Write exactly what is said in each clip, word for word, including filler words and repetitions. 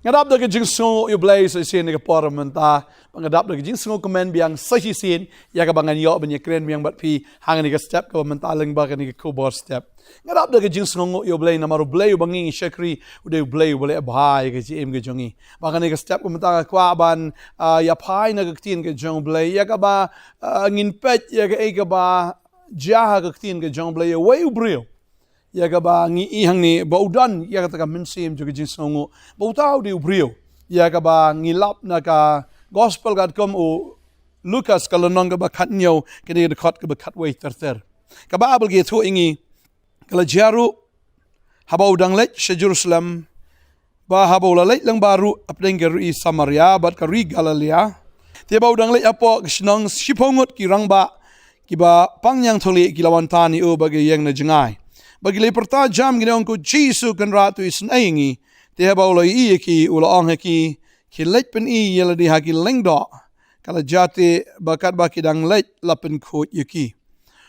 Nga dap da ka jingsngew ïa u Blei sa shisien ha ka por mynta. Ba nga dap da ka jingsngew kmen biang sa shisien ïa kaba ngan ïoh ban ïakren biang bad phi ha kane ka step kaba mynta lyngba kane ka khubor step. Nga dap da ka jingsngew ïa u Blei namar u Blei uba ngi shakri u dei u Blei uba leh bha ïa ka jingim ka jong ngi. Ba kane ka step kaba mynta nga kwah ban, ah, ïa phai na ka ktien ka jong u Blei ïa kaba, ah, ngin peit ïa kaei kaba jia ha ka ktien ka jong u Blei ïa uwei u briew. Ïa kaba ngi i hangne ba u don ïa kata ka mynsiem jong ka jingsngew. Ba uta u dei u briew ïa kaba ngi lap na ka gospel katkum u Lukas ka lynnong kaba khathynñiew kane ka dkhot kaba khatwei ter ter. Ka Baibl ka ïathuh ïa ngi ka la jia ruh haba u dang leit sha Jerusalem, ba haba u la leit lyngba ruh hapdeng ka ri Samaria bad ka ri Galilaia. Te ba u dang leit hapoh ka shnong shiphew ngut ki rangbah kiba pang ñiangthohlieh ki la wan tan ïa u bad ki ïeng na jngai. Bad ki la pyrta jam ki da ong ko Jisu, Kynrad, to isynei ïa ngi. Te haba u la ïohi ïa ki u la ong ha ki, khie leit pyni ïa lade ha ki lyngdoh. Ka la jia te ba katba ki dang leit la pynkhuid ïa ki.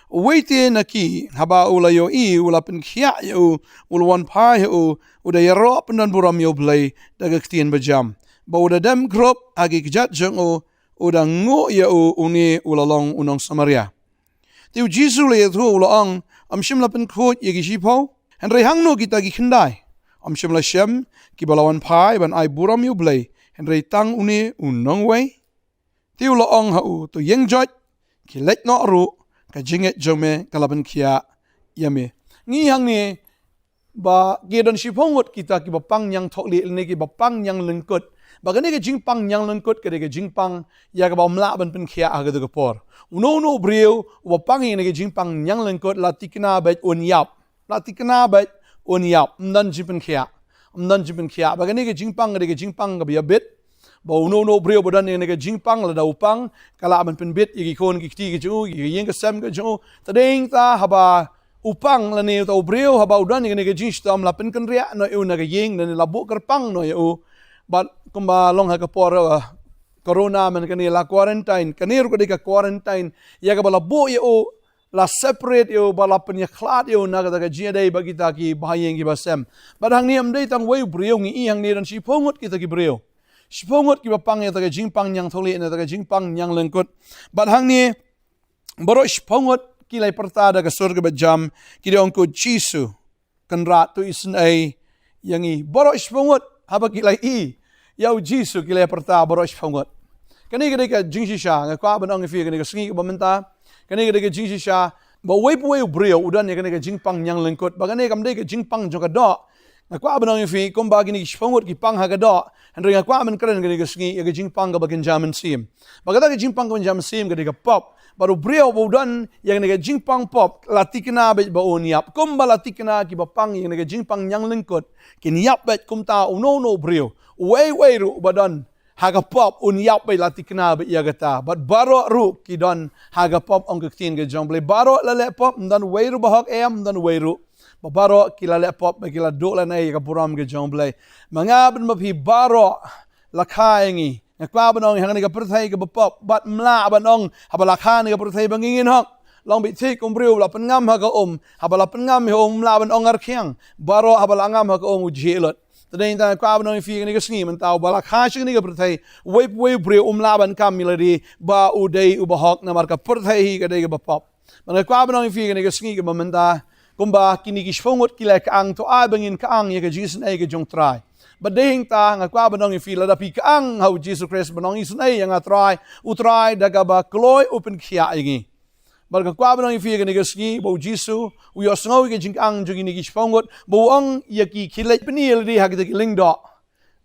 Uwei te na ki haba u la ïohi u la pynkhiah ïa u, u la wan phai ha u, u da ïaroh pyndonburom ïa u Blei da ka ktien bajam. Ba u da dem grup ha ki kjat jong u, u da nguh ïa u, une u la long u nong Samaria. Te u Jisu u la ïathuh u la ong, ym shym la pynkhuid ïa ki shiphew? Hynrei hangno kita ki khyndai? Ym shym la shem kiba la wan phai ban ai burom ïa u Blei, hynrei tang une u nongwei? Te u la ong ha u, to ïeng joit, khie leit noh ruh, ka jingngeit jong me ka la pynkhiah ïa me. Ngi hangne ba ki don shiphew ngut kita kiba pang ñiangthohlieh lane kiba pang ñianglyngkut. Ba kane ka jingpang ñianglyngkut ka dei ka jingpang ïa kaba ym lah ban pynkhiah ha kata ka por. Uno uno u briew uba pang ïa kane ka jingpang ñianglyngkut la thikna beit un ïap. La thikna beit un ïap, ym don jingpynkhiah. Ym don jingpynkhiah. Ba kane ka jingpang ka dei ka jingpang kaba ïabit. Ba uno uno u briew ba don ïa kane ka jingpang lada u pang ka lah ban pynbit ïa ki khun ki kti ki jong u, ïa ka ïing ka sem ka jong u. Te dei ta haba u pang lane uta u briew haba u don ïa kane ka jingshitom la pynkynriah noh ïa u na ka ïing lane la buh kyrpang noh ïa u. Bad kumba long ha ka por, uh, corona mynta kane la quarantine, kane ruh ka dei ka quarantine ïa kaba la buh ïa u, la separate ïa u, ba la pynïakhlad ïa u na kata ka jingïadei bad kita ki bahaïing ki basem. Bad hangne ym dei tang uwei u briew, ngi i hangne don shiphew ngut kita ki briew. Shiphew ngut kiba pang ïa kata ka jingpang ñiangthohlieh, ïa kata ka jingpang ñianglyngkut. Bad hangne baroh shiphew ngut ki la pyrta da ka sur kaba jam, ki da ong ko Jisu, Kynrad, to isynei ïa ngi. Baroh shiphew ngut haba ki la i ïa u Jisu ki la pyrta baroh shiphew ngut. Kane ka dei ka jingshisha, nga kwah ban ong ïa phi kane ka sngi kaba mynta. Kane ka dei ka jingshisha ba uwei pa uwei u briew u don ïa kane ka jingpang ñianglyngkut. Ba kane kam dei ka jingpang jong ka doh. Nga kwah ban ong ïa phi kumba kine ki shiphew ngut ki pang ha ka doh, hynrei nga kwah ban kren kane ka sngi ïa ka jingpang kaba kynja mynsiem. Ba kata ka jingpang kaba kynja mynsiem ka dei ka pop. Bad u briew ba u don ïa kane ka jingpang pop la thikna beit ba un ïap. Kumba la thikna kiba pang ïa kane ka jingpang ñianglyngkut, kin ïap beit, kumta uno uno u briew, uwei uwei ruh ba don ha ka pop un ïap beit, la thikna beit ïa kata. Bad baroh ruh ki don ha ka pop, ong ka ktien ka jong u Blei. Baroh la leh pop, ym don uwei ruh ba hok, em, ym don uwei ruh. Ba baroh ki la leh pop, ba ki la duh lane ïa ka burom ka jong u Blei. Ma nga bad ma phi baroh la kha ïa ngi. Nga kwah ban ong hangne ka pyrthei kaba pop, bad ym lah ban ong haba la kha hangne ka pyrthei ba ngi ngin hok. Long beit thik, um briew la pynngam ha ka um, haba la pynngam ha um ym lah ban ong arkhiang. Baroh haba la ngam ha ka um u jhieh lut. Te dei tang nga kwah ban ong ïa phi kane ka sngi mynta, uba la kha sha kane ka pyrthei, uwei pa uwei u briew um lah ban kam ïa lade ba u dei uba hok, namar ka pyrthei hi ka dei kaba pop. Bad nga kwah ban ong ïa phi kane ka sngi kaba mynta, kumba kine ki shiphew ngut ki la kyang, to ai ba ngin kyang ïa ka jingisynei ka jong u Trai. Bad dei ta nga kwah ban ong ïa phi, lada phi kyang ha u Jisu Khrist ban ong isynei ïa nga Trai, u Trai da kaba kloi u pynkhiah ïa ngi. Bad nga kwah ban ong ïa phi kane ka sngi ba u Jisu u ïohsngew ïa ka jingkyang jong kine ki shiphew ngut, ba u ong ïa ki, khie leit pyni ïa lade ha kita ki lyngdoh.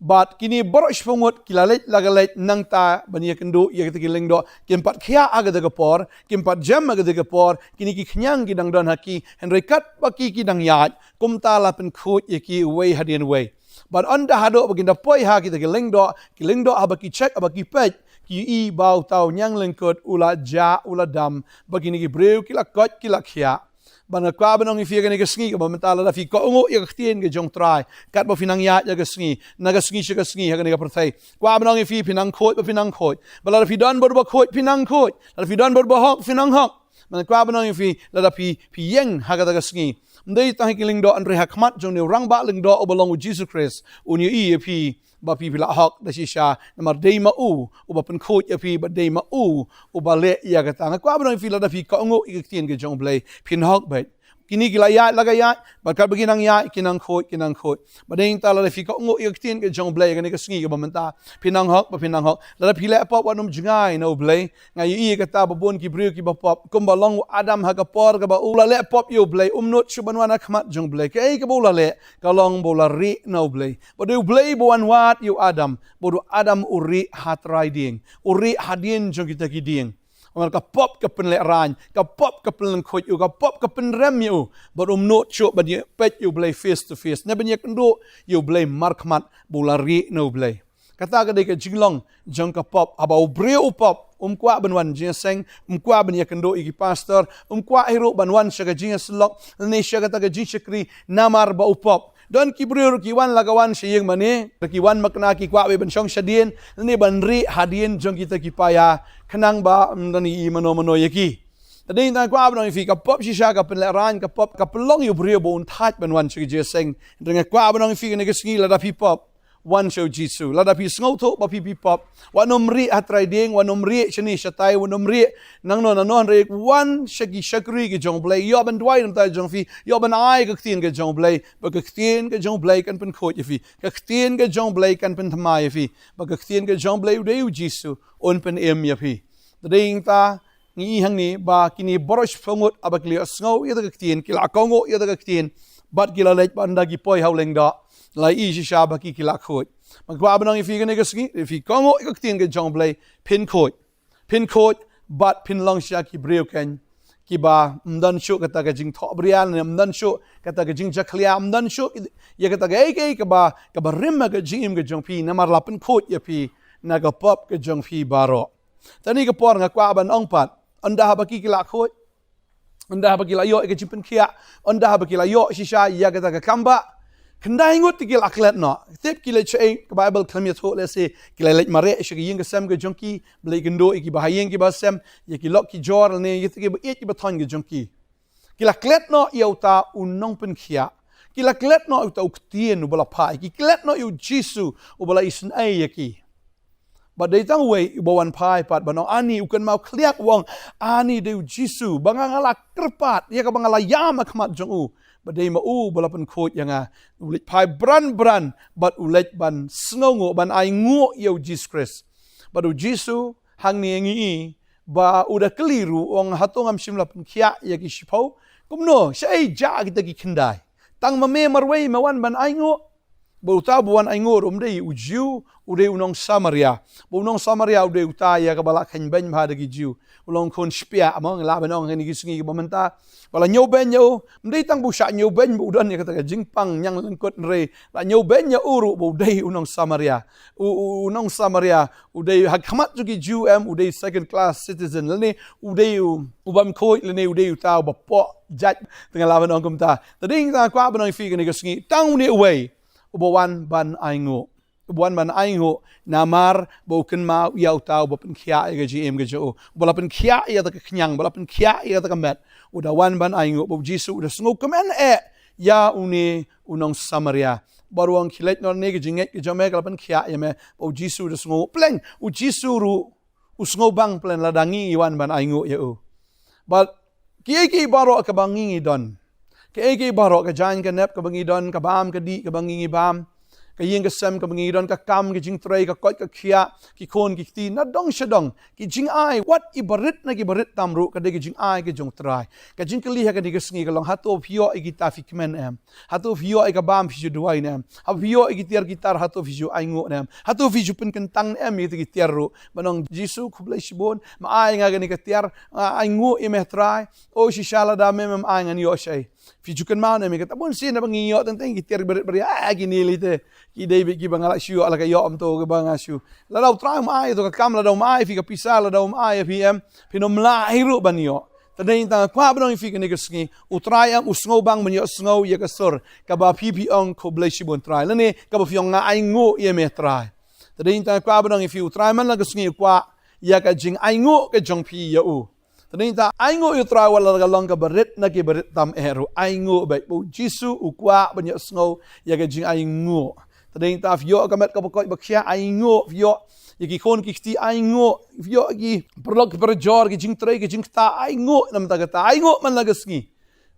Bad kine baroh shiphew ngut ki la leit la ka leit, nangta ban ïakynduh ïa kita ki lyngdoh, kim pat khiah ha kata ka por, kim pat jem ha kata ka por, kine ki khñiang ki dang don ha ki, hynrei katba ki ki dang ïaid, kumta la pynkhuid ïa ki uwei hadien uwei. Bad ynda haduh ba kin da poi ha kita ki lyngdoh, ki lyngdoh haba ki check, haba ki peit, ki i ba uta u ñianglyngkut u la jah, u la dam, ba kine ki briew ki la koit, ki la khiah. Bad nga kwah ban ong ïa phi kane ka sngi kaba mynta, lada phi kohnguh ïa ka ktien ka jong u Trai, katba phi nang ïaid ïa ka sngi, na ka sngi sha ka sngi ha kane ka pyrthei, kwah ban ong ïa phi, phi nang khuid ba phi nang khuid. Bad lada phi don bad uba khuid, phi nang khuid. Lada phi don bad uba hok, phi nang hok. Bad nga kwah ban ong ïa phi, lada phi, phi ïeng ha kata ka sngi, Ym dei tang ha ki lyngdoh, hynrei ha khmat jong une u rangbah lyngdoh uba long u Jisu Khrist, un ïohi ïa phi ba phi phi la hok da shisha, namar dei ma u uba pynkhuid ïa phi, ba dei ma u uba leh ïa kata. Nga kwah ban ong ïa phi, lada phi kohnguh ïa ka ktien ka jong U Blei, phin hok beit. Kine ki la ïaid la ka ïaid, bad katba ki nang ïaid ki nang khuid, ki nang khuid. Bad dei nangta lada phi kohnguh ïa ka ktien ka jong U Blei ha kane ka sngi kaba mynta, phin nang hok bad phin nang hok. Lada phi leh pop, wat nym jngai na U Blei. Nga ïohi ïa kata, ba bun ki briew kiba pop, kumba long u Adam ha ka por kaba u la leh pop ïa U Blei, um nud shuh ban wan ha khmat jong U Blei. Kaei kaba u la leh, ka long ba u la rieh na U Blei. Bad dei U Blei ba u wan wad ïa u Adam, bad u Adam u rieh ha trai dieng, u rieh hadien jong kita ki dieng. Namar ka pop ka pynlehraiñ, ka pop ka pynlyngkhuid ïa u, ka pop ka pynrem ïa u, bad um nud shuh ban ïa peit ïa U Blei face to face, ne ban ïakynduh ïa U Blei markhmat, ba u la rieh na U Blei. Kata ka dei ka jinglong jong ka pop. Haba u briew u pop, um kwah ban wan jingïaseng, um kwah ban ïakynduh ïa ki pastor, um kwah hi ruh ban wan sha ka jingïasyllok, lane sha kata ka jingshakri, namar ba u pop. Don ki briew ruh ki wan la ka wan sha ïing mane, ki wan makna, ki kwah beit ban shong shadien, lane ban rieh hadien jong kita ki paia, khnang ba ym don i mano mano ïa ki. Te dei nangta nga kwah ban ong ïa phi, ka pop shisha ka pynlehraiñ, ka pop ka pynlong ïa u briew ba un thait ban wan sha ka jingïaseng. Te nga kwah ban ong ïa phi kane ka sngi, lada phi pop, wan sha u Jisu. Lada phi sngewthuh ba phi phi pop, wat nym rieh ha trai dieng, wat nym rieh shane shatai, wat nym rieh nangno nangno, hynrei wan sha ki shakri ki jong U Blei. Ïoh ban duwai na ka bynta jong phi, ïoh ban ai ka ktien ka jong U Blei, ba ka ktien ka jong U Blei kan pynkhuid ïa phi, ka ktien ka jong U Blei kan pynthymmai ïa phi, ba ka ktien ka jong U Blei u dei u Jisu, un pynim ïa phi. Te dei nangta ngi i hangne ba kine baroh shiphew ngut haba ki la ïohsngew ïa kata ka ktien, ki la kohnguh ïa kata ka ktien, bad ki la leit ban da ki poi ha u lyngdoh, la i shisha ba ki ki la khuid. Nga kwah ban ong ïa phi kane ka sngi, phi kohnguh ïa ka ktien ka jong U Blei, phin khuid, phin khuid, bad phin long shisha ki briew kein kiba ym don shuh kata ka jingthohbria, ne ym don shuh kata ka jingjakhlia, ym don shuh ïa kata kaei kaei kaba, kaba rim ha ka jingim ka jong phi, namar la pynkhuid ïa phi na ka pop ka jong phi baroh. Te ha kane ka por nga kwah ban ong pat, ynda haba ki ki la khuid, ynda haba ki la ïoh ïa ka jingpynkhiah, ynda haba ki la ïoh shisha ïa kata ka kambah, khyndai ngut te ki la klet noh. Tip ki leit shaei? Ka Baibl khlem ïathuh lehse. Ki la leit mareh sha ka ïing ka sem ka jong ki, ba leit kynduh ïa ki bahaïing ki bahasem, ïa ki lok ki jor, lane ïa kita ki ba ïeit ki bathoiñ ka jong ki. Ki la klet noh ïa uta u nongpynkhiah. Ki la klet noh ïa uta u ktien uba la phai. Ki klet noh ïa u Jisu uba la isynei ïa ki. Bad dei tang uwei uba wan phai pat ban ong, ani u kynmaw khliak, u ong, ani dei u Jisu ba nga nga la kyrpad ïa kaba nga la ïam ha khmat jong u. Bad dei ma u ba la pynkhuid ïa nga. U leit phai bran bran, bad u leit ban sngewnguh, ban ainguh ïa u Jisu Khrist. Bad u Jisu hangne ngi i ba u da kylli ruh, u ong, hato ngam shym la pynkhiah ïa ki shiphew? Kumno, shaei jah kita ki khyndai? Tang ma me marwei me wan ban ainguh? Bad uta ba wan ainguh ruh um dei u Jiw, u dei u nong Samaria. Bad u nong Samaria u dei uta ïa kaba la kheiñ beiñ bha da ki Jiw. U long khun shyiap, mo, ngi lah ban ong ha kine ki sngi kiba mynta. Ba la ñiewbeiñ ïa u, ym dei tang ba u shah ñiewbeiñ ba u don ïa kata ka jingpang ñiang lyngkut, hynrei la ñiewbeiñ ïa u ruh ba u dei u nong Samaria. U, u, u nong Samaria, u dei ha khmat jong ki Jiw em, u dei second class citizen, lane u dei u, u bym khuid, lane u dei uta uba poh jait, te nga lah ban ong kumta. Te dei nangta nga kwah ban ong ïa phi kane ka sngi, tang une uwei uba wan ban ainguh. Uba wan ban ainguh, namar ba u kynmaw ïa uta uba pynkhiah ïa ka jingim ka jong u. Uba la pynkhiah ïa kata ka khñiang, uba la pynkhiah ïa kata ka met, u da wan ban ainguh. Bad u Jisu u da sngewkmen eh ïa une u nong Samaria. Bad u ong, khie leit noh, ne ka jingngeit ka jong me ka la pynkhiah ïa me. Bad u Jisu u da sngew pleng, u Jisu ruh u sngewbang pleng lada ngi ngi wan ban ainguh ïa u. Bad kiei kiei baroh kaba ngi ngi don, kiei kiei baroh, ka jaiñ ka nep kaba ngi don, ka bam ka dih kaba ngi ngi bam, ka ïing ka sem kaba ngi ngi don, ka kam, ka jingtrei, ka koit ka khiah, ki khun ki kti, na dong sha dong, ki jingai, wat i barit na ki barit tam ruh, ka dei ka jingai ka jong U Trai. Ka jingkylli ha kane ka sngi ka long, hato phi ïoh ïa kita phi kmen em? Hato phi ïoh ïa ka bam phi ju duwai ne em? Hato phi ïoh ïa ki tiar ki tar, hato phi ju ainguh ne em? Hato phi ju pynkyntang ne em ïa kita ki tiar ruh, ban ong, Jisu, khublei shibun, me ai nga kane ka tiar, nga ainguh ïa me Trai. O shisha, lada me mem ai, ngan ïoh shaei? Phi ju kynmaw ne em ïa kata? Bun sien ba ngi ïoh teng teng ki tiar barit barit, ah, kine lei te, ki dei beit kiba nga lah shu ïoh, la ka ïoh em to kiba nga shu. Lada U Trai um ai to ka kam, lada um ai phi ka pisa, lada um ai phi em, phin ym lah hi ruh ban ïoh. Te dei nangta nga kwah ban ong ïa phi kane ka sngi, U Trai em u sngewbang ban ïohsngew ïa ka sur kaba phi phi ong, khublei shibun Trai, lane kaba phi ong, nga ainguh ïa me Trai. Te dei nangta nga kwah ban ong ïa phi, U Trai man la ka sngi u kwah ïa ka jingainguh ka jong phi ïa u. Te nangta ainguh ïa u Trai wat la ka long kaba rit na kiba rit tam eh ruh, ainguh beit. Ba u Jisu u kwah ban ïohsngew ïa ka jingainguh. Te nangta phi ïoh ka met kaba koit ba khiah, ainguh. Phi ïoh ïa ki khun ki kti, ainguh. Phi ïoh ïa ki paralok ki parajor, ki jingtrei ki jingktah, ainguh. Namar kata ainguh man la ka sngi.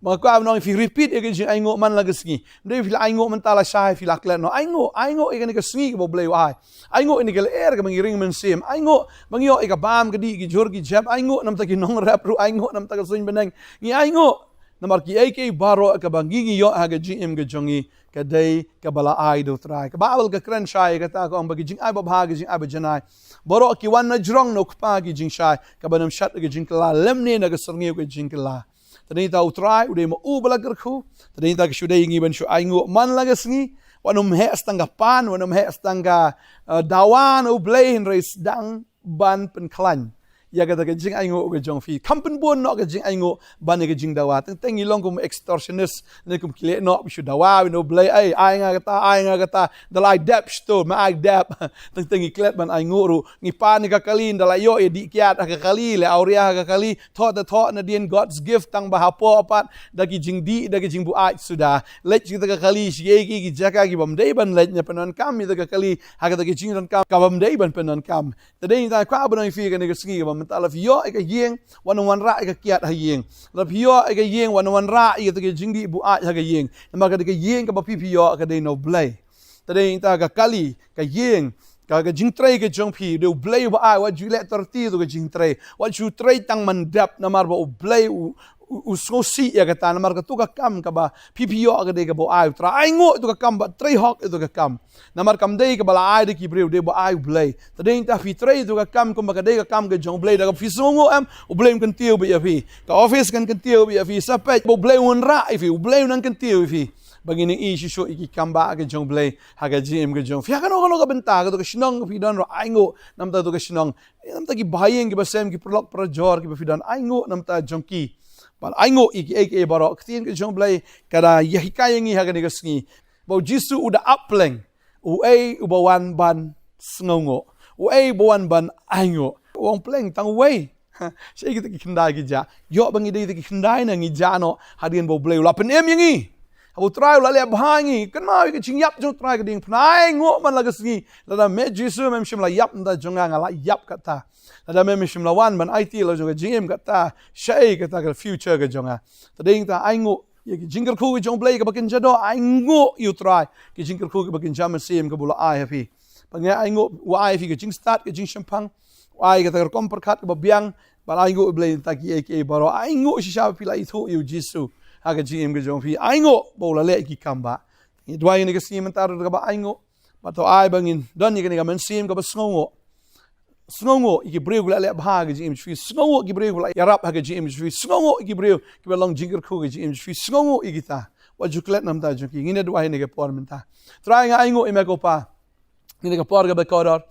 Ba nga kwah ban ong ïa phi, repeat ïa ka jingainguh man la ka sngi. Ym dei phi la ainguh mynta la shai phi la klet noh. Ainguh, ainguh ïa kane ka sngi kaba u Blei u ai. Ainguh ïa kane ka lyer kaba ngi ring mynsiem. Ainguh ba ngi ïoh ïa ka bam ka dih, ki jhur ki jep. Ainguh namar ki nongrep ruh, ainguh namar ka suiñ bneng. Ngi ainguh namar kiei kiei baroh kaba ngi ngi ïoh ha ka jingim ka jong ngi ka dei kaba la ai da u Trai. Ka Baibl ka kren shai ïa kata, ka ong ba ka jingai babha, ka jingai bajanai baroh ki wan na jrong na u Kpa ki jingshai, kaba nym shad ka jingkylla lymne na ka syrngiew ka jingkylla. Te nangta u Trai u dei ma u ba la kyrkhu. Te nangta ka shu dei ïa ngi ban shu ainguh man la ka sngi. Wat nym heh tang ka pan, wat nym heh tang ka, eh, dawa na u Blei, hynrei sdang ban pynkhlaiñ ïa kata ka jingainguh ka jong phi. Kham pynbun noh ka jingainguh ban ïa ka jingdawa. Teng teng ngi long kum extortionist, ne kum ki leh noh, phi shu dawa ïa u Blei, ai, ai nga kata, ai nga kata. Da la ai dep shuh to, ma ai dep. Teng teng ngi klet ban ainguh ruh. Ngi pan ïa ka kali, da la ïoh ïa dih kiad ha ka kali, leh awria ha ka kali, thoh te thoh, nadien God's gift tang ba hapoh pat da ki jingdih, da ki jingbuaid suda. Leit ïa kata ka kali sha kiei kiei ki jaka ki bym dei ban leit, ne pyndonkam ïa kata ka kali ha kata ka jingdonkam ka bym dei ban pyndonkam. Te dei ngi ta kwah ban ong ïa phi kane ka sngi kaba mynta, la phi ïoh ïa ka ïing, wat nym wanrah ïa ka kiad ha ïing. La phi ïoh ïa ka ïing, wat nym wanrah ïa kata ka jingdih buaid ha ka ïing. Namar kata ka ïing kaba phi phi ïoh ka dei na u Blei. Te dei ngi ta ka kali, ka ïing, ka, ka jingtrei ka jong phi, dei u Blei uba ai. Wat ju leh tyrti ïa kata ka jingtrei. Wat ju trei tang man dep, namar ba u Blei u, u, u sngewsih ïa kata, namar kata ka kam kaba phi phi ïoh ka dei kaba u ai u Trai. Ainguh ïa kata ka kam, bad trei hok ïa kata ka kam. Namar kam dei kaba la ai da ki briew, dei ba ai u Blei. Te dei ngi ta phi trei ïa kata ka kam kumba ka dei ka kam ka jong u Blei, da kaba phi sngewnguh em, u Blei un kyntiew beit ïa phi. Ka office kan kyntiew beit ïa phi. Sa peit ba u Blei un wanrah ïa phi, u Blei un nang kyntiew ïa phi. Ba ngin ïohi shuh shuh ïa ki kam ba ka jong u Blei ha ka jingim ka jong phi. Ha kano kano ka bynta, kata ka shnong ka phi don ruh, ainguh namar kata ka shnong. Namar ki bahaïing, ki basem, ki paralok parajor kiba phi don, ainguh namar jong ki. Bad ainguh ïa kiei kiei baroh. Ka ktien ka jong u Blei ka da ïahikai ïa ngi ha kane ka sngi ba u Jisu u da ap pleng uei uba wan ban sngewnguh, uei uba wan ban ainguh. U ong pleng tang uwei. Ha, shaei kita ki khyndai ki jah? Ïoh ba ngi dei kita ki khyndai, ne ngi jah noh hadien ba u Blei u la pynim ïa ngi. Haba u Trai u la leh bha ïa ngi, kynmaw ïa ka jingïap jong u Trai, ka dei ban ainguh man la ka sngi. Lada me Jisu mem shym la ïap na ka bynta jong nga, nga la ïap kata. Lada mem shym la wan ban aiti la jong ka jingim kata, shaei kata ka future ka jong nga? Te dei ngi ta ainguh ïa ka jingkyrkhu ka jong u Blei kaba kynja doh, ainguh ïa u Trai ka jingkyrkhu kaba kynja mynsiem kaba u la ai ha phi. Ba ngi ainguh, u ai ha phi ka jingstad, ka jingshemphang, u ai kata ka rukom pyrkhat kaba biang. Bad ainguh ïa u Blei nangta kiei kiei baroh. Ainguh shisha ba phi la ithuh ïa u Jisu ha ka jingim ka jong phi. Ainguh ba u la leh ïa ki kam ba. Ngi duwai ïa kane ka sngi mynta ruh kaba ainguh. Bad to ai ba ngin don ïa kane ka mynsiem kaba sngewnguh. Sngewnguh ïa ki briew kiba la leh bha ha ka jingim jong phi. Sngewnguh ïa ki briew kiba la ïarap ha ka jingim jong phi. Sngewnguh ïa ki briew kiba long jingkyrkhu ha ka jingim jong phi. Sngewnguh ïa kita. Wat ju klet namar jong ki. Ngin ïa duwai ha kane ka por mynta. Trai, nga ainguh ïa me ko Pa. Ïa kane ka por kaba kordor,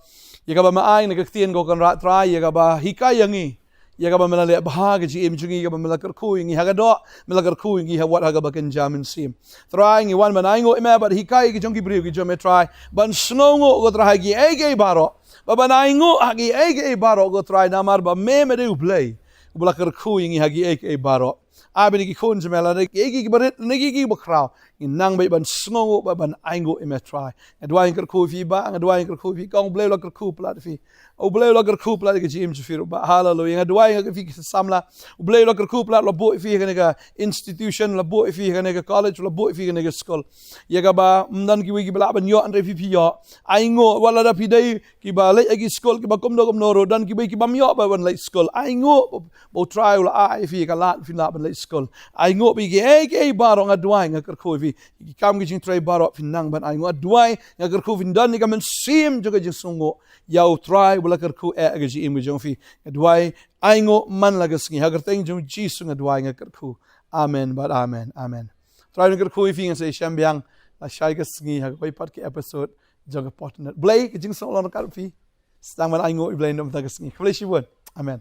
ïa kaba me ai na ka ktien ko Kynrad Trai, ïa kaba hikai ïa ngi ïa kaba me la leh bha ha ka jingim jong ngi, ïa kaba me la kyrkhu ïa ngi ha ka doh, me la kyrkhu ïa ngi ha wat ha kaba kynja mynsiem. Trai, ngi wan ban ainguh ïa me bad hikai ïa ki jong ki briew ki jong me Trai, ban sngewnguh ko Trai ha kiei kiei baroh. Ba ban ainguh ha kiei kiei baroh ko Trai, namar ba me, me dei U Blei uba la kyrkhu ïa ngi ha kiei kiei baroh. Ai ba na ki khun jong me, lada kiei kiei kiba rit, na kiei kiei kiba khraw, ngin nang beit ban sngewnguh bad ban ainguh ïa me Trai. Nga duwai, nga kyrkhu ïa phi Bah, nga duwai, nga kyrkhu ïa phi, ka ong U Blei u la kyrkhu palat ïa phi. U Blei u la kyrkhu palat ïa ka jingim jong phi ruh Bah. Haleluia. Nga duwai ïa phi ki samla. U Blei u la kyrkhu palat, la buh ïa phi ha kane ka institution, la buh ïa phi ha kane ka college, la buh ïa phi ha kane ka skul. Ïa kaba ym don kiwei kiba lah ban ïoh, hynrei phi phi ïoh. Ainguh, wat lada phi dei kiba leit ha ki skul kiba kumno kumno ruh, don kiwei kibym ïoh ba ban leit skul. Ainguh ba U Trai u la ai ïa phi ka lad phin lah ban leit skul. Ainguh ba ïa kiei kiei baroh, nga duwai, nga kyrkhu ïa phi, ïa ki kam ki jingtrei baroh phin nang ban ainguh. Nga duwai, nga kyrkhu phin don ïa ka mynsiem jong ka jingsngewnguh ïa U Trai uba la kyrkhu eh ha ka jingim ka jong phi. Nga duwai, ainguh man la ka sngi. Ha ka kyrteng jong U Jisu nga duwai, nga kyrkhu. Amen bad amen. Amen. Trai un kyrkhu ïa phi. Ngan sa ïashem biang lashai ka sngi ha kawei pat ka episode jong ka Potternet. Blei, ka jingsngewnguh ryngkat bad phi. Sdang ban ainguh ïa U Blei na ka bynta ka sngi. Khublei shibun. Amen.